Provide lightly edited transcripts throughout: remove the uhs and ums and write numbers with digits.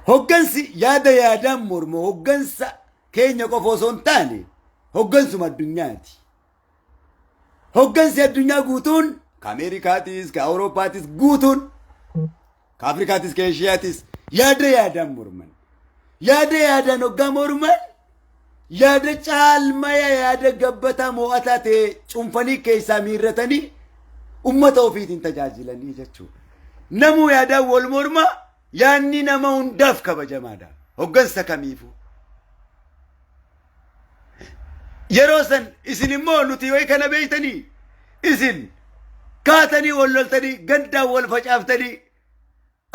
Hoggansi yaada yaadaan mormu hoggansa keenya qofa osoo hin taane hoggansuma addunyaati. Hoggansi addunyaa guutuun ka Ameerikaatis, ka Awurooppaatis guutuun, ka Afrikaatis, ka Eeshiyaatis yaada yaadaan morman. Yaada yaadaan hoggaa morman yaada caalmaya yaada gabbataa mo'ataa ta'e cunfanii keessaa miirratanii ummata ofiitiin tajaajilanii jechuudha. Namuu yaadaan wal morma yaadni nama hundaaf kabajamaadha. Hoggansa kamiifuu. Yeroo san isin immoo nuti wayi kana beektanii isin kaatanii wal loltanii gandaan wal facaaftanii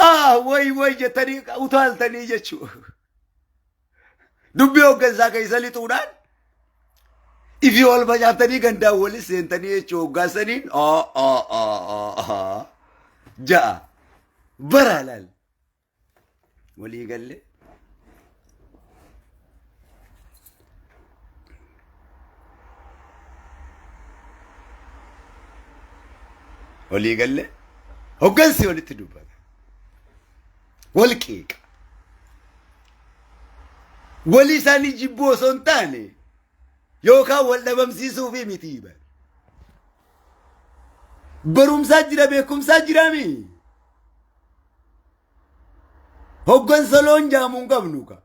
ah wayi wayi jettanii utaaltanii jechuu. Dubbii hoggansaa keessa lixuudhaan ifii wal facaaftanii gandaan wali seentanii jechuu hoggaasaniin ja'a bara laal. Walii galle. Walii galle. Hoggansi walitti dubbata. Wal qeeqa. Walii isaanii jibbuu osoo hin taane yookaan wal dhabamsiisuufi miti bara. Barumsaa jira beekumsaa jiraami. Hoggansa loon jaamu hin qabnu ka.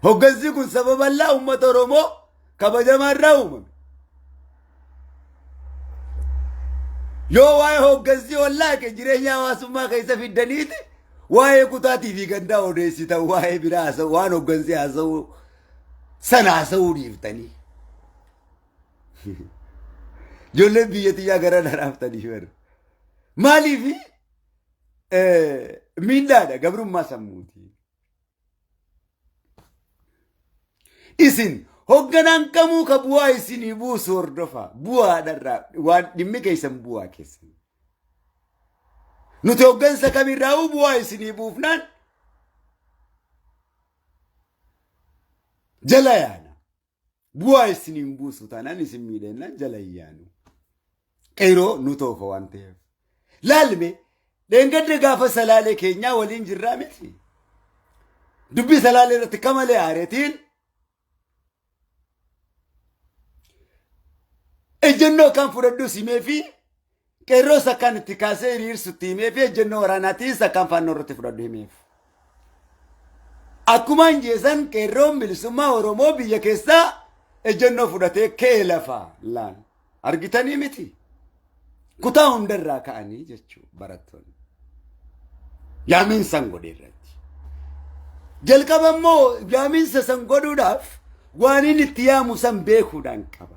Hoggansi kun saba bal'aa uummata Oromoo kabajamaa irraa uumame. Yoo waa'ee hoggansi wallaaqe jireenya hawaasummaa keessa fiddaniiti waa'ee kutaatii fi gandaa odeessitan waa'ee biraa haasa'u waan hoggansi haasa'u sana haasa'uu dhiiftanii. Ijoolleen biyya tiyyaa gara naraaftanii bara. Maaliif miidhaadha gabrummaa sammuuti. Isin hogganaan kamuu ka bu'aa isinii buusu hordofa. Bu'aadharraa waan dhimmi keessan bu'aa keessan. Nuti hoggansa kamirraa bu'aa isinii buufnaan jala yaana. Bu'aa isiniin buusu taanaan isin miidhennaan jala hin yaanu. Qeeroo nu toofa waan ta'eef. Laalme dheengadda gaafa salaalee keenyaa waliin jirraa miti. Dubbii salaalee irratti kamalee aareetiin ejjennoo kan fudhadhu simee fi qeerroos akkaan itti kaasee hiriirsutti himee fi ejjennoo waraanaatiis akkaan faannoo irratti fudhadhu himeef. Akkumaan jeesan qeerroon bilisummaa Oromoo biyya keessaa ejjennoo fudhatee ka'ee lafa laal. Argitanii miti. Kutaa hundarraa ka'anii jechuu barattoonni. Yaaminsan godhe irratti. Jalqaba immoo yaaminsa san godhuudhaaf waan inni itti yaamu san beekuudhaan qaba.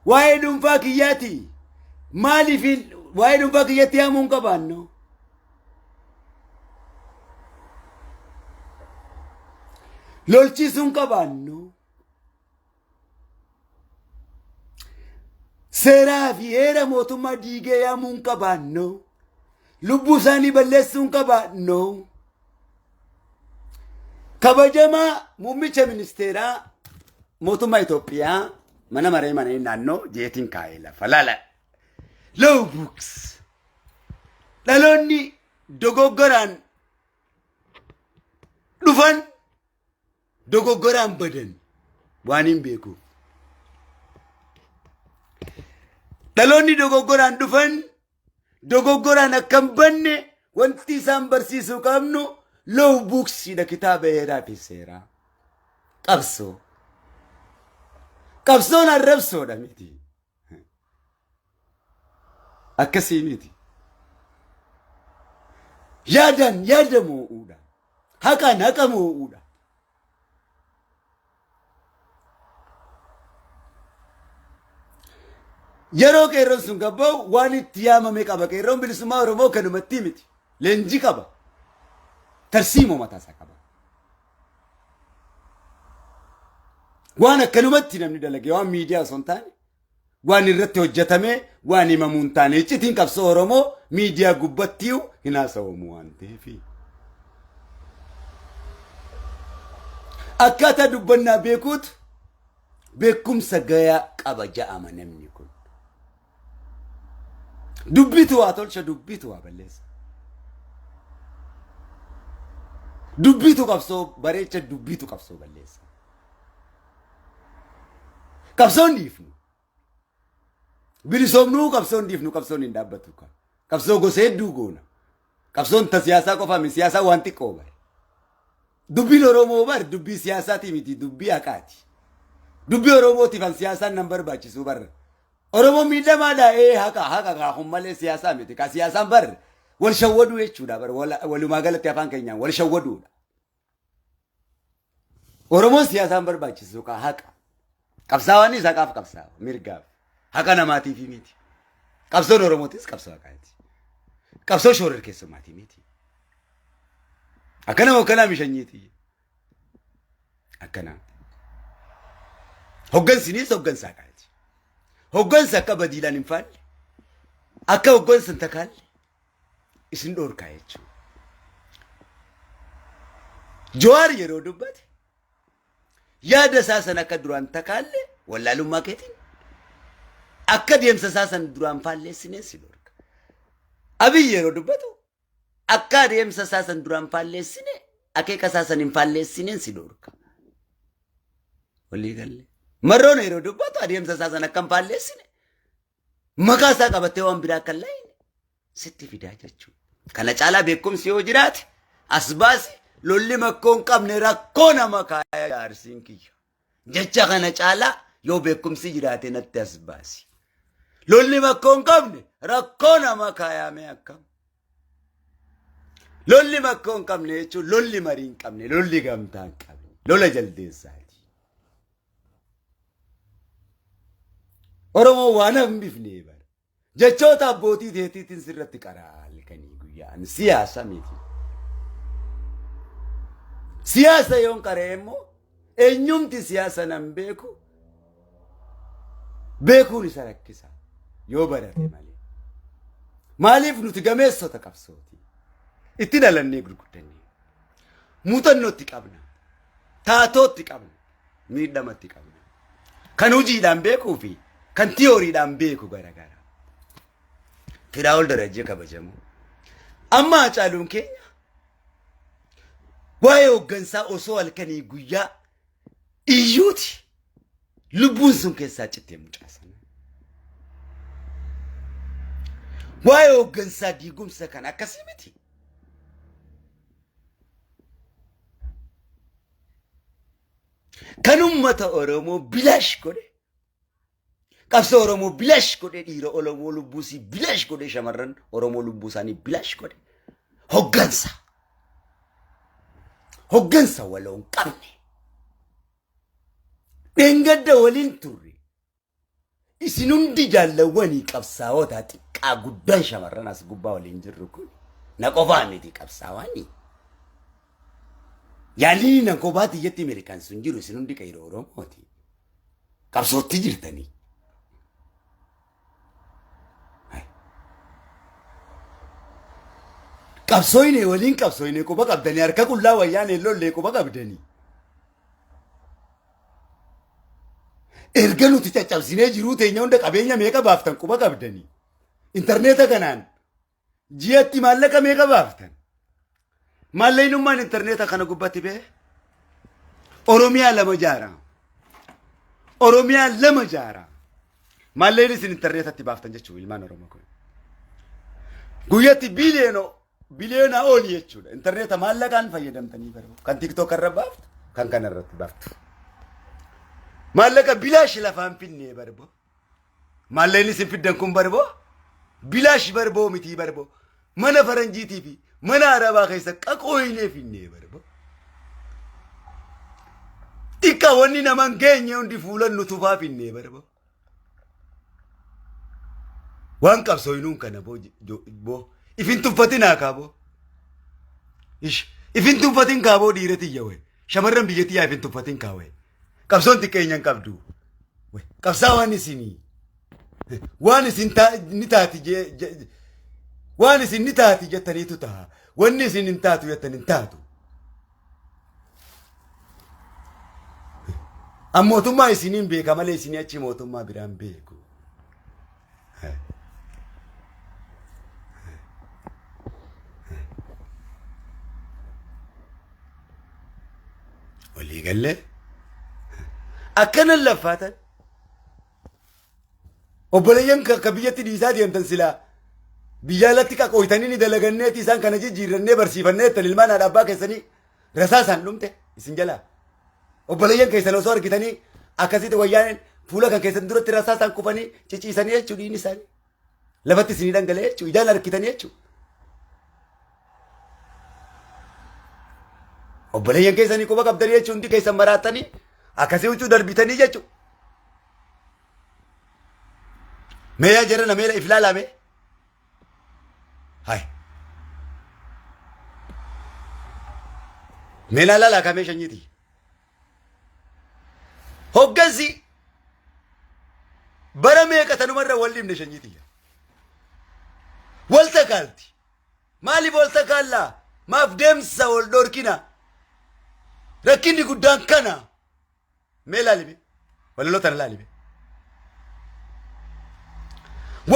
Waa'ee dhuunfaa kiyyaati. Maaliif waa'ee dhuunfaa kiyyatti yaamuu hin qabaannu? Lolchiisuu hin qabaannu. Seeraa fi heera mootummaa diigee yaamuu hin qabaannu. Lubbuu isaanii balleessuu hin qabaannu. Kabajamaa muummicha ministeeraa mootummaa Itoophiyaa mana maree mana naannoo jeetiin kaa'ee lafa laala. Low books. Dhaloonni dogoggoraan dhufan dogoggoraan badan waan hin beekuuf. Dhaloonni dogoggoraan dhufan dogoggoraan akka hin banne wanti isaan barsiisuu qabnu low booksiidha kitaaba heeraa fi seeraa. Qabsoo. Qabsoon arrabsoodha miti. Akkasii miti. Yaadaan yaada moo'uudha. Haqaan haqa moo'uudha. Yeroo qeerroon sun gabba'u waan itti yaamame qaba. Qeerroon bilisummaa Oromoo kanumatti miti. Leenjii qaba. Tarsiimoo mataasaa qaba. Waan akkanumatti namni dalage waan miidiyaa osoo hin taane waan irratti hojjetamee waan himamuu hin taane iccitiin qabsoo Oromoo miidiyaa gubbattiyu hin haasawamu waan ta'eef. Akkaataa dubbannaa beekuutu beekumsa gayaa qaba ja'ama namni kun. Dubbitu waa tolcha dubbitu waa balleessa. Dubbiitu qabsoo bareecha, dubbiitu qabsoo balleessa. Qabsoon dhiifnu. Bilisoomnuu qabsoon dhiifnu, qabsoon hin dhaabbatu. Qabsoo gosa hedduu goona. Qabsoon ta siyaasaa qofaa miti, siyaasaa waan xiqqoo bare. Dubbiin Oromoo bar dubbii siyaasaatii miti, dubbii haqaati. Dubbii Oromootiif an siyaasaan nan barbaachisu barra. Oromoon miidhamaadha, ee haqa haqa kaakun malee siyaasaa miti. Ka siyaasaan bar wal shawwaduu jechuudha bar, walumaa galatti afaan keenyaan wal shawwaduudha. Oromoon siyaasaan barbaachisu ka haqa. Qabsaawaanis haqaaf qabsaawa, mirgaaf. Haqa namaatiif miti. Qabsoon Oromootis qabsoo haqaati. Qabsoo shororkeessummaatii miti. Akkana hogganaa mishanyiiti. Akkana. Hoggansinis hoggansa haqaati. Hoggansa akka badiidhaan hin faalle, akka hoggansa hin takaalle isin dhoorkaa jechuudha. Jawaar yeroo dubbate yaada isaa san akka duraan takaalle wallaalummaa keetiin akka deemsa isaa san duraan faalleessinee si dhorka. Abiy yeroo dubbatu akka adeemsa isaa san duraan faalleessine, akeeka isaa san hin faalleessineen si dhorka. Walii galle. Marroon yeroo dubbatu adeemsa isaa san akka hin faalleessine, maqaa isaa qabattee waan biraa akka hin laayine sitti fidaa jechuudha. Kana caalaa beekumsi yoo jiraate as baasi. Lolli makkoo hin qabne rakkoo nama kaaya jaarsiin kiyya. Jecha kana caalaa yoo beekumsi jiraate natti as baasi. Lolli makkoo hin qabne rakkoo nama kaayaame akkam. Lolli makkoo hin qabne jechuun lolli marii hin qabne, lolli gamtaa hin qabne, lola jaldeessaati. Oromoo waan hambifne bara. Jechoota abbootii teetiitiin sirratti qaraa halkanii guyyaan siyaasa miti. Siyaasa yoon qaree immoo eenyumti siyaasa nan beeku beekuun isa rakkisa yoo barate malee. Maaliif nuti gameessota qabsooti. Itti dhalannee gurguddannee. Muuxannootti qabna. Taatootti qabna. Miidhamatti qabna. Kan hojiidhaan beekuu fi kan tiyooriidhaan beeku garagara. Firaa'ol Darajjee kabajamoo. Amma Hacaaluun keenya waa'ee hooggansaa osoo halkanii guyyaa iyyuuti lubbuun sun keessaa cittee mucaa sana. Waa'ee hooggansaa diigumsa kana akkasii miti. Kan uummata Oromoo bilaash godhe, qabsoo Oromoo bilaash godhe, dhiira Oromoo lubbuusii bilaash godhe, shamarran Oromoo lubbuu isaanii bilaash godhe hoggansa. Hoggansa waloo hin qabne. Dheengadda waliin turre. Isin hundi jaallawwanii qabsaa'ota xiqqaa guddaan shamarran as gubbaa waliin jirru kun na qofaa miti qabsaawanii. Yaaliin na kophaa tiyyatti Ameerikaan sun jiru, isin hundi qeeroo Oromooti. Qabsootti jirtanii. Qabsooyne waliin qabsooyne quba qabdanii, harka qullaa wayyaan lollee quba qabdanii. Erga nuti caccabsinee jiruu teenya hunda qabeenya meeqa baaftan quba qabdanii. Intarneeta kanaan ji'atti maallaqa meeqa baaftan. Maallaqnummaan intarneeta kana gubbatti bee Oromiyaa lama jaara. Oromiyaa lama jaara. Maallaqni isin intarneetatti baaftan jechuudha ilmaan Oromoo kun. Guyyatti biliyoona oli jechuudha. Intarneeta maallaqaan fayyadamtanii baruu. Kan TikTok irra baaftu, kan kana irratti baaftu. Maallaqa bilaash lafaan finnee barboo. Maallaqni isin fiddan kun barboo bilaash barboo mitii barboo. Mana faranjiitii fi mana arabaa keessa qaqooyinee finnee barboo. Xiqqaa wanni naman geenye hundi fuulan nu tufaa finnee barboo. Waan qabsooynuun kana boo boo ifin tuffatinaa kaa boo. Ish ifin tuffatin kaa boo, dhiira tiyya wee, shamarran biyya tiyyaa ifin tuffatin kaa wee. Qabsoon xiqqeenya hin qabdu. Qabsaa waan isinii waan isin ni taati waan isin ni taati jettaniitu ta'a. Wanni isin hin taatu jettan hin taatu. An mootummaa isiniin beeka malee isinii achi mootummaa biraan beeku. Eegallee akkanan laffaatan obboleeyyan ka biyyatti dhiisaa deemtan silaa biyya alatti qaqooytanii ni dalaganneeti isaan kana jijjiirrannee barsiifannee jettan ilmaan haadha abbaa keessanii rasaa isaan dhumte isin jalaa. Obboleeyyan keessan osoo argitanii akkasitti wayyaan fuula kan keessan duratti rasaa isaan kufanii ciciisanii jechuu dhiigni isaanii. Lafatti isinii dhangala'ee jechuu ijaan argitanii jechuu. Obboleeyyan keessanii quba qabdanii jechuu hundi keessan maraattanii akkasii huccuu darbitanii jechuu. Mee yaa jarana mee if ilaalaa mee. Hai. Mee naa laalaa kamee shanyiiti. Hoggansi bara meeqa tanumarra wal dhibne shanyiiti. Wal takaalti. Maaliif wal takaallaa? Maaf deemsa wal dhorkina? Rakkinni guddaan kana. Mee ilaali mee. Walaloo tana ilaali mee.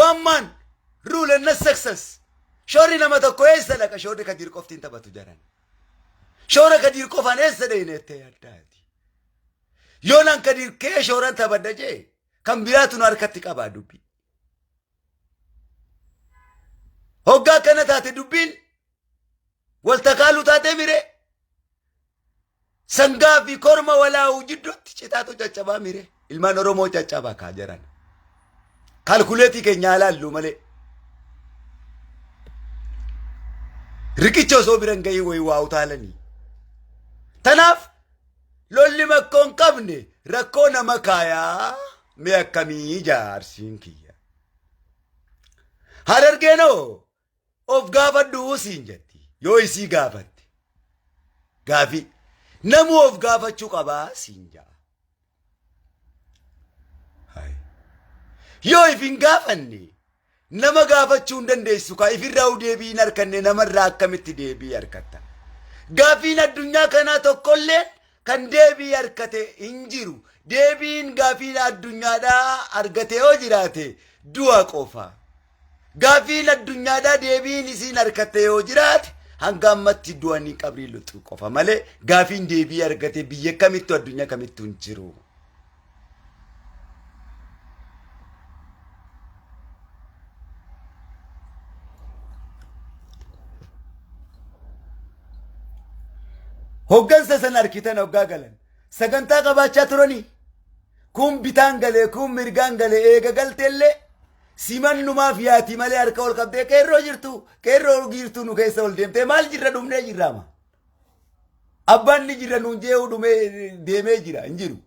One man rule and not success. Shoorri nama tokko eessa dhaqa? Shoorri Kadiir qofti hin taphatu jaran. Shoora Kadiir qofaan eessa dhayne jettee yaaddaati. Yoo nan Kadiir kee shooran taphadha jee kan biraatu nu harkatti qabaa dubbii. Hoggaa akkana taate dubbiin wal takaaluu taatee miree. Sangaa fi korma walaa'uu jidduutti citaatu caccabaa mire. Ilmaan Oromoo caccabaa kaa jaran. Kaalkuleetii keenya alaallu malee. Riqicha osoo biran gahii wayii waa utaalanii. Tanaaf lolli makkoo hin qabne rakkoo nama kaayaa mee akkamii jaarsiin kiyya. Harargeenoo of gaafadhu siin jetti yoo isii gaafatte gaafii namuu of gaafachuu qabaa siin ja'a. Hai. Yoo if hin gaafanne nama gaafachuu hin dandeessu kaa ifirraa deebii hin arkanne namarraa akkamitti deebii arkatta. Gaafiin addunyaa kanaa tokkolleen kan deebii argate hin jiru. Deebiin gaafii addunyaadhaa argate yoo jiraate du'a qofa. Gaafiin addunyaadhaa deebiin isiin argatte yoo jiraate hanga ammatti du'anii qabrii lixu qofa malee gaafiin deebii argate biyya kamittuu addunyaa kamittuu hin jiru. Hoggansa sana arkitan hoggaa galan sagantaa qabaachaa turanii kun bitaan galee kun mirgaan galee eega galteellee simannumaaf yaati malee harka ol qabdee qeerroo jirtu qeerroo giirtuu nu keessa ol deemtee maal jirra dhumnee jirraama. Abbaan ni jira nuun jee'uu dhumee deemee jira hin jiru.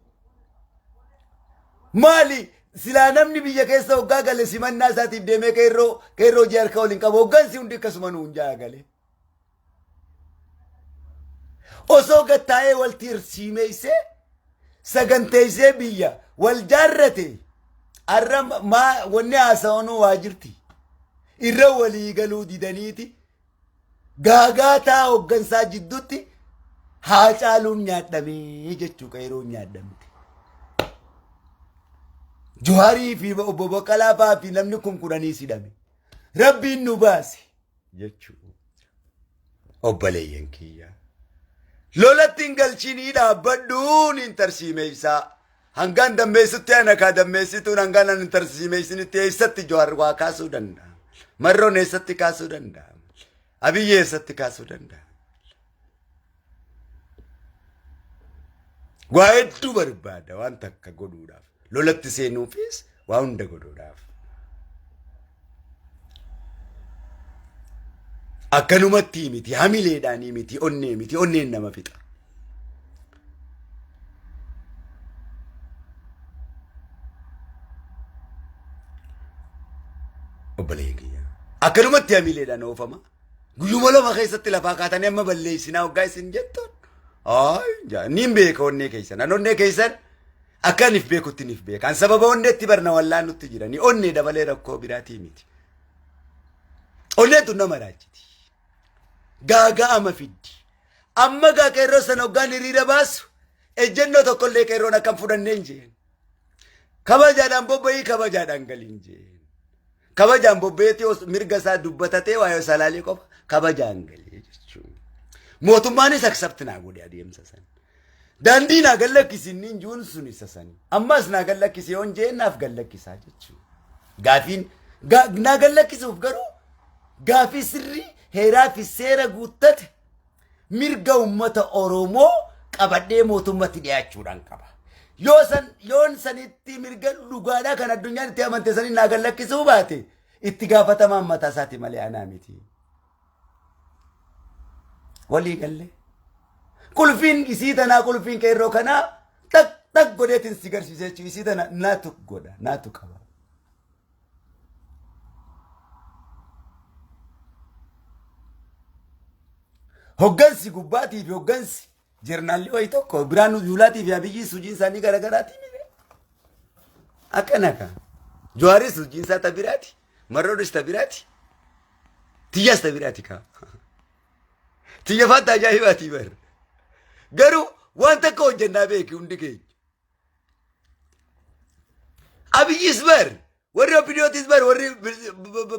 Maali silaa namni biyya keessa hoggaa gale simannaa isaatiif deemee qeerroo qeerroo jee harka ol hin qabu hoggansi hundi akkasuma nuun ja'a gale. Osoo gattaa'ee wal tiirsiimeessee saganteessee biyya wal jaarrate har'a maa wanni haasa'anuu waa jirti. Irra walii galuu didaniiti gaagaataa hoggansaa jidduutti Haacaaluun nyaadhamee jechuu qeeroon nyaadhamte. Juharii fi obbo Baqqalaa fa'aa fi namni kun kudhanii sidhame. Rabbiin nu baase jechuu. Obboleeyyan kiyya. Lolatti hin galchinii dhaabbadhuun hin tarsiimeessaa. Hangaan dammeessutti ana kaa dammeessituun hangaan an hin tarsiimeessinitti eessatti Jawaar waa kaasuu danda'a. Marroon eessatti kaasuu danda'a. Abiyyi eessatti kaasuu danda'a. Waa hedduu barbaada waan takka godhuudhaaf. Lolatti seenuufis waa hunda godhuudhaaf. Akkanumatti miti hamileedhaanii miti onnee miti onneen nama fixa. Obboleeyyan kiyya. Akkanumatti hamileedhaan oofama. Guyyuma lama keessatti lafaa kaatanii amma balleessinaa hoggaa isin jettuun. Ayi niin beeka onnee keessan. An onnee keessan akka anif beekutti nif beeka. An sababa onneetti barna wallaan nutti jiranii. Onnee dabalee rakkoo biraatii miti. Onneen tun nama raachiti. Gaaga'ama fiddi. Amma gaa qeerroo sana hoggaan hiriira baasu ejjennoo tokkollee qeerroon akkam fudhanneen jeen. Kabajaadhaan bobba'ii kabajaadhaan galiin jeen. Kabajaan bobba'eetii mirga isaa dubbatatee waa'ee salaalee qofa kabajaan galee jechuudha. Mootummaanis accept naa godhe adeemsa sana. Daandii naa gallakkisi inni juun sun isa sani. Ammas naa gallakkisi yoon jee naaf gallakkisaa jechuudha. Gaafiin naa gallakkisuuf garuu gaafii sirrii heeraa fi seera guuttate mirga uummata Oromoo qabadhee mootummatti dhiyaachuudhaan qaba. Yoo san yoon sanitti mirga dhugaadhaa kan addunyaan itti amante sanii naa gallakkisuu baate itti gaafatamaan mataa isaati malee anaa miti. Walii gallee. Qulfiin isii tanaa qulfiin qeerroo kanaa xaq xaq godheetiin si garsiisa jechuudha. Isii tana naatu godha naatu qaba. Hoggansi gubbaatii fi hoggansi jernaalli wayii tokko Biraanuu Juulaatii fi Abiyyiis hojiin isaanii garaagaraatii miti. Akkana ka. Jawaaris hojiin isaa ta biraati. Marroodis ta biraati. Tiyyaas ta biraati ka. Tiyya faatti ajaa'ibaatii bar. Garuu waan takka hojjennaa beeki hundi keenya. Abiyyis bar warri OPDOtis bar warri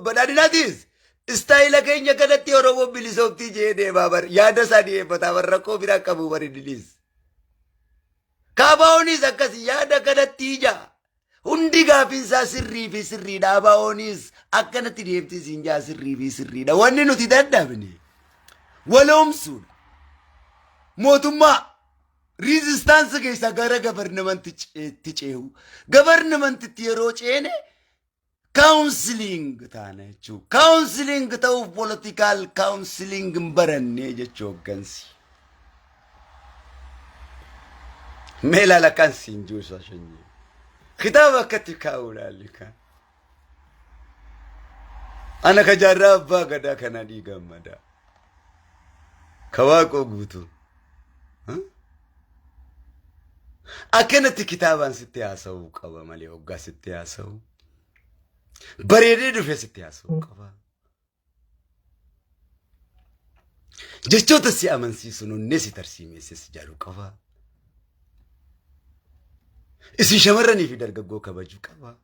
badhaadhinaatis istaayila keenya kanatti Oromoo bilisoomtii jee deemaa bar yaada isaa dhiyeeffataa bar rakkoo biraa qabu bar inninis. Kaabaa'oonis akkasi yaada kanatti ija. Hundi gaafiinsaa sirrii fi sirriidha. ABOnis akkanatti deemti siin jaa sirrii fi sirriidha. Wanni nuti dadhabne waloomsuudha. Mootummaa resistance keessaa gara governmentitti ceehu. Governmentitti yeroo ceene counseling taana jechuudha. Counseling ta'uuf political counseling hin barannee jechuu hooggansi. Mee ilaala kan siin juusa shanyii. Kitaaba akkatti kaa'u ilaalli kan. Ana ka jaarraa abbaa gadaa kana dhiigammada. Ka waaqoo guutuu. Akkanatti kitaabaan sitti haasa'uu qaba malee hoggaa sitti haasa'u. Bareedee dhufee sitti haasa'uu qaba. Jechoota si amansiisu nunnee si tarsiimeessee si jaaluu qaba. Isin shamarranii fi dargaggoo kabajuu qaba.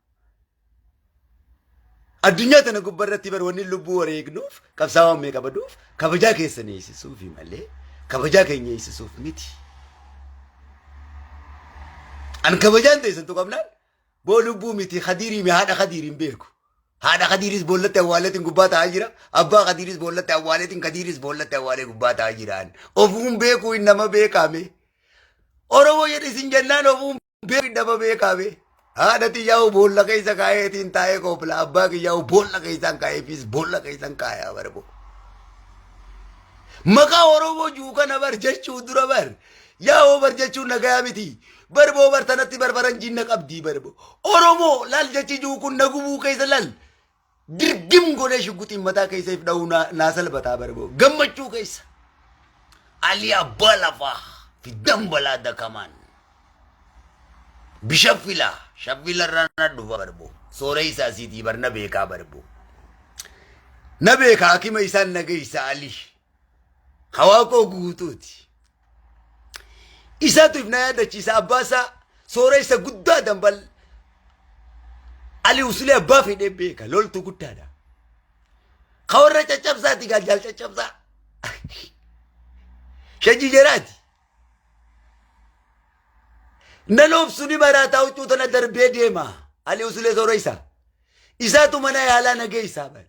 Addunyaa tana gubbaa irratti bar wanni lubbuu wareegnuuf qabsaa'aa meeqa baduuf kabajaa keessan eegsisuufi malee kabajaa keenya eegsisuuf miti. An kabajaan teessan tuqamnaan boo lubbuu miti kadiirii mi haadha kadiir hin beeku. Haadha kadiiris boollatti awwaaleetiin gubbaa taa'aa jira. Abbaa kadiiris boollatti awwaaleetiin kadiiris boollatti awwaalee gubbaa taa'aa jira. Ofuun beekuu hin nama beekame. Oromoo jedhe isin jennaan ofuun beeku nama beekame. Haadha xiyyaa'u boolla keessa kaa'eetiin taa'ee koofla. Abbaa kiyyaa'u boolla keessaan kaa'eefis boolla keessan kaayaa barbo. Maqaa Oromoo juu kana bar jechuu dura bar. Yaa'oo bar jechuun nagayaa miti. Barboo bar tanatti bar faranjiin na qabdii barbo. Oromoo laal jechi juu kun na gubuu keessa laal. Dirgim godhee shugguxiin mataa keessa if dha'uu naa salphataa barbo. Gammachuu keessa. Ali abbaa lafaa fi dambalaa dakamaan. Bishaffila shaffila irraa na dhufa barbo. Sooree isaa siitii bar na beekaa barbo. Na beeka hakima isaan na geessa Ali. Hawaa koo guutuuti. Isaatu if na yaadachiisa abbaa isaa sooressa guddaa dambal Ali usulee abbaa fedhee beeka loltu guddaadha. Ka warra caccabsaati gaal jaal caccabsaa. Shajji jeraati. Nan obsu ni maraataa huccuu tana darbee deema. Ali usulee sooressa. Isaatu mana yaalaa na geessaa bar.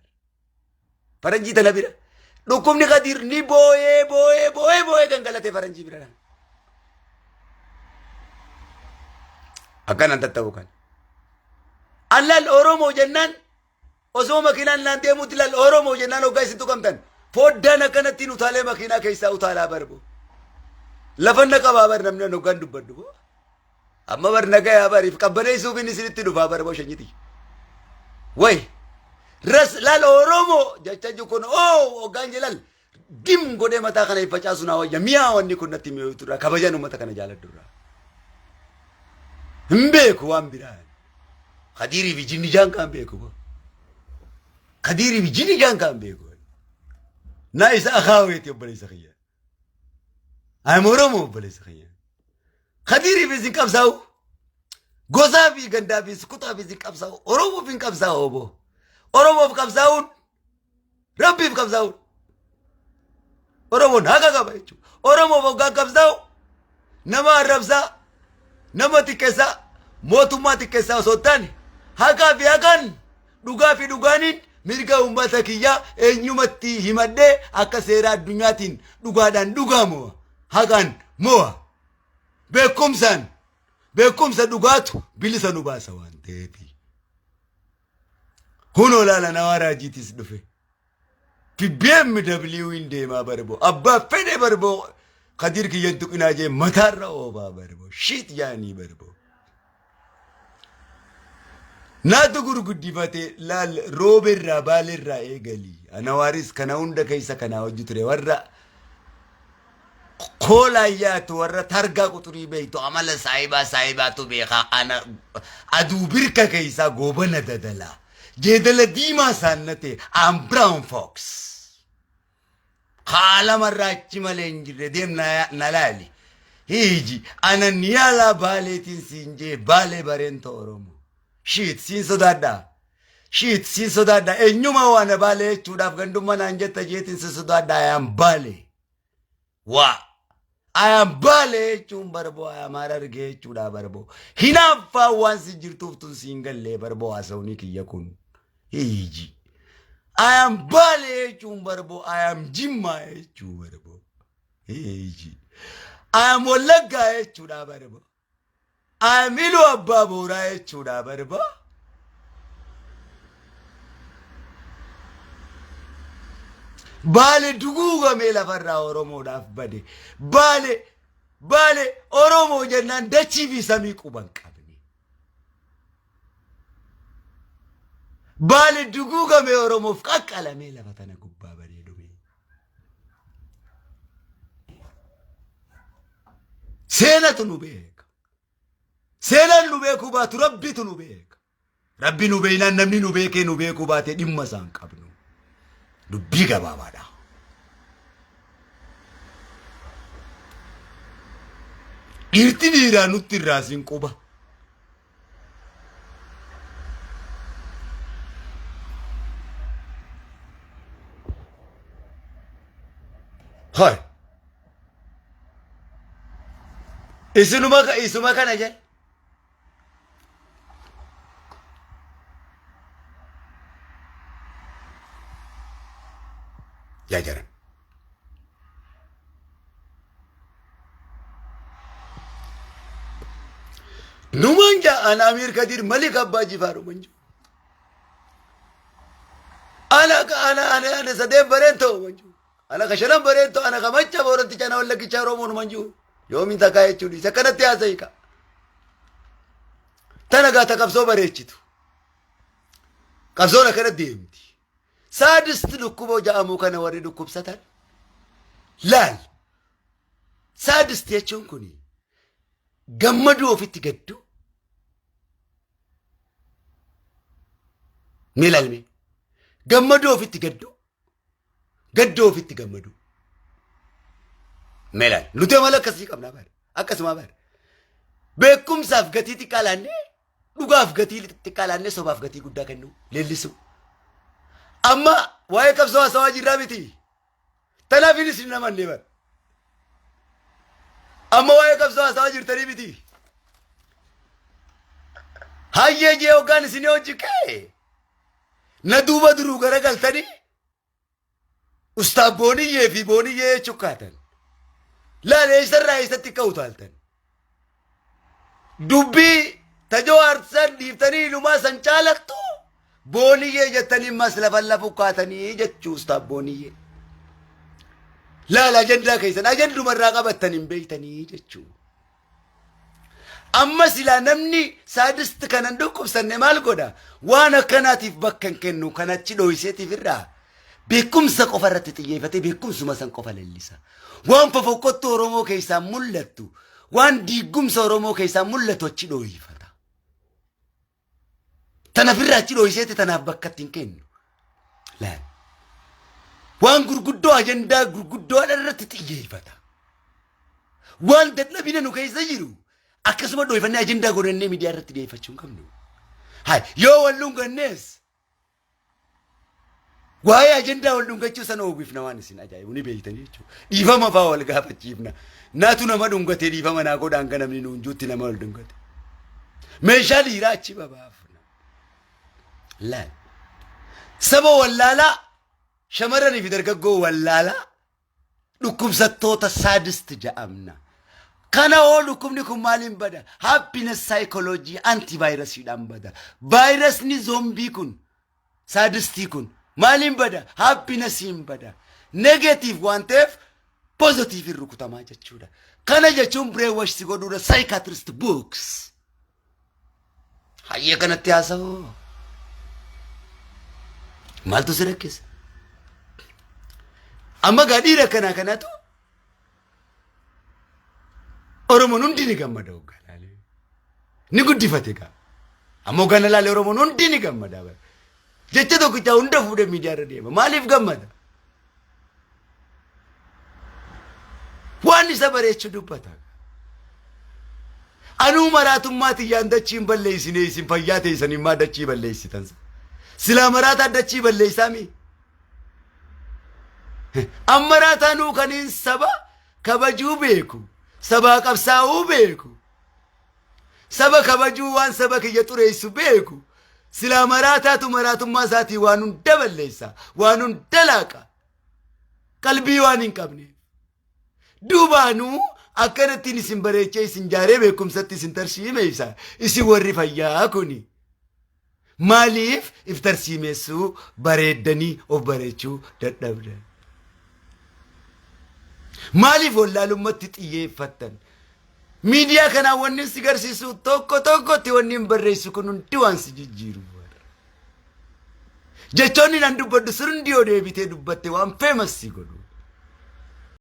Faranjii tana bira. Dhukkubni Kadiir ni booyee booyee booyee booyee gangalatee faranjii bira. Akkanan tatta'u kan. Allaal Oromoo jennaan osoo makiinaan naan deemuutti laal Oromoo jennaan hoggaa isin tuqamtan. Foddaan akkanattiin utaalee makiinaa keessaa utaalaa barbo. Lafa na qabaa bar namni an hoggaan dubbadhu. Amma bar nagayaa bariif qabbaneessuuf inni isinitti dhufaa bara shanyiti. Way ras laal Oromoo jecha jiru kun oo hoggaan jedhan dim godhee mataa kana hin facaasu naa wayya mi'aa wanni kun natti mi'ooytu kabajaan uummata kana jaaladhu irraa. Hin beeku waan biraa. Kadiirii fi jinni jaan kaan beeku. Kadiirii fi jinni jaan kaan beeku. Na isa akaaweeti obboleessa kiyya. I'm Oromoo obboleessa kiyya. Kadiiriif isin qabsaa'u. Gosaa fi gandaa fi kutaaf isin qabsaa'u. Oromoof hin qabsaa'u obbo. Oromoof qabsaa'uun Rabbiif qabsaa'uun. Oromoon haqa qaba jechuudha. Oromoof hoggaan qabsaa'u Nama arrabsaa, nama xiqqeessaa, mootummaa xiqqeessaa osoo hin taane haqaa fi haqaan dhugaa fi dhugaaniin mirga uummata kiyyaa eenyumatti himadhee akka seera addunyaatiin dhugaadhaan dhugaa mo'a. Haqaan mo'a. Beekumsaan beekumsa dhugaatu bilisa nu baasa waan ta'eef. Hunoo laala nawaa raajiitis dhufe. BMW hin deemaa barboo. Abbaa fedhe barboo. Kadir kiyyan tuqinaa jee mataarra oobaa barboo. Shiit jaanii barboo. Naatu gurguddifatee laal rooberraa baaleerraa eegali. Anawaaris kana hunda keessa kanaa hojii ture warra koolaan yaatu warra targaa quxurii beektu amala saayibaa saayibaatu beekaa ana aduu birka keessaa goobana dadalaa. Jeedala diimaa saannate I'm brown fox. Haalamarraa achi malee hin jirre deem na laali. Hiiji ana niyaalaa baaleetiin siin jee baalee bareento Oromoo. Shiit siin sodaadhaa. Shiit siin sodaadhaa. Eenyumaa waan baalee jechuudhaaf gandummaa naan jetta jeetiin si sodaadhaa ayaan baalee. Waa. Ayaan baalee jechuun barboo ayaan harargee jechuudha barboo. Hinaaffaa waan si jirtuuf tun siin gallee barboo haasawni kiyya kun. Hiiji. Ayaan baalee jechuun barboo ayaan jimmaa jechuu barboo. Hiiji. Ayaan wallaggaa jechuudha barboo. Ayaan iluu abbaa booraa jechuudha barboo. Baale duguugamee lafarraa Oromoodhaaf bade. Baale baale Oromoo jennaan dachii fi samii quban qabne. Baale duguugamee Oromoof qaqqalamee lafa tana gubbaa badee dhume. Seenatu nu beeka. Seenaan nu beekuu baatu rabbitu nu beeka. Rabbi nu beeynaan namni nu beekee nu beekuu baate dhimma isaan qabnu. Dubbii gabaabaadha. Dhiirti dhiiraa nutti irraa sin quba. Hai. Isinuma isuma kana jedhe. Yaa jaran. Numan jaa ana Amiir Kadir Malik Abbaa Jifaaruman jiru. Ana ka ana ana ana sadeen bareentoo man jiru. Ana ka shanan bareentoo ana ka macha booranticha ana wallaggicha Oromoon man jiru. Yoomiin takkaa jechuun isa kanatti haasa'i ka. Tana gaa ta qabsoo bareechitu. Qabsoon akkana deemti. Saadist dhukkuba ja'amu kana warri dhukkubsatan laal. Saadist jechuun kun gammaduu ofitti gadduu. Mee ilaalme. Gammaduu ofitti gadduu. Gadduu ofitti gammaduu. Mee ilaali. Nuti amala akkasii qabnaa bara. Akkasumaa bara. Beekumsaaf gatii xiqqaa laannee dhugaaf gatii xiqqaa laannee sobaaf gatii guddaa kennuu leellisuu. Amma waa'ee qabsoo haasawaa jirraa miti. Tanaaf isin hin amanne bara. Amma waa'ee qabsoo haasawaa jirtanii miti. Hayyee jee hoggaan isin hojii ka'e. Na duuba duruu garagaltanii Ustaaf Booniyyee fi Booniyyee jechuu kaatan. Laal eessarraa eessatti akka utaaltan. Dubbii tajoo aarsan dhiiftanii ilumaa san caalattu Booniyyee jettanii mas lafan lafu kaatanii jechuu Ustaaf Booniyyee. Laal ajandaa keessan ajandumarraa qabattan hin beektanii jechuu. Amma silaa namni saadist kanan dhukkubsanne maal godha? Waan akkanaatiif bakka hin kennu kan achi dhooyseetiif irraa beekumsa qofa irratti xiyyeeffatee beekumsuma san qofa lallisa. Waan fofokkottuu Oromoo keessaa mul'attu, waan diigumsa Oromoo keessaa mul'atu achi dhooyfata. Tana firraa achi dhooyseeti tanaaf bakka itti hin kennu. Laal. Waan gurguddoo ajandaa gurguddoo irratti xiyyeeffata. Waan dadhabina nu keessa jiru akkasuma dhooyfannee ajandaa godhannee miidiyaa irratti dhiyeeffachuu hin qabnu. Hai yoo wal dhungannees Waa'ee ajandaa wal dhungachuu sana oogifna waan isin ajaa'ibu ni beektanii jechuudha. Dhiifama fa'aa wal gaafachiifna. Naatu nama dhungatee dhiifama naa godhaan kan namni nuun juutti nama wal dhungate. Meeshaa dhiiraa achi babaafna. Laal. Saba wallaalaa, shamarranii fi dargaggoo wallaalaa, dhukkubsattoota sadist ja'amna. Kana hoo dhukkubni kun maaliin bada? Happiness psychology antivaayirasiidhaan bada. Vaayirasni zombie kun, sadistii kun maaliin bada? Happinessiin bada. Negative waan ta'eef positive rukutamaa jechuudha. Kana jechuun brainwash si godhuudha, psychiatrist books. Hayyee, kanatti haasa'u. Maaltu si rakkisa? Amma gaa dhiira kanaa kanatu Oromoon hundi ni gammada hoggaa laalee. Ni guddifate gaa. Amma hoggaa na laalee Oromoon hundi ni gammada. Jecha tokkichaa hunda fuudhee miidiyaa irra deema. Maaliif gammada? Waan isa bareechu dubbata. Anuu maraatummaa tiyyaan dachiin balleessine, isin fayyaa teessanii maa dachii balleessitan? Silaa maraataa dachii balleessaa mi? Ammaraataa kaniin saba kabajuu beeku, sabaa qabsaa'uu beeku, saba kabajuu, waan saba kiyya xureessu beeku. Silaa maraataatu maraatummaa isaatii waan hunda balleessa, waan hunda laaqa. Qalbii waan hin qabneef. Duubaanuu akkanattiin isin bareechee, isin jaaree, beekumsatti isin tarsiimeessa. Isin warri fayyaa kuni. Maaliif if tarsiimeessuu, bareeddanii of bareechuu dadhabdan? Maaliif wallaalummatti xiyyeeffattan? Miidiyaa kanaan wanni si garsiisu tokko tokkotti wanni hin barreessu kun hundi waan si jijjiiru. Jechoonni nan dubbadhu sun hundi yoo deebitee dubbatte waan famous si godhu.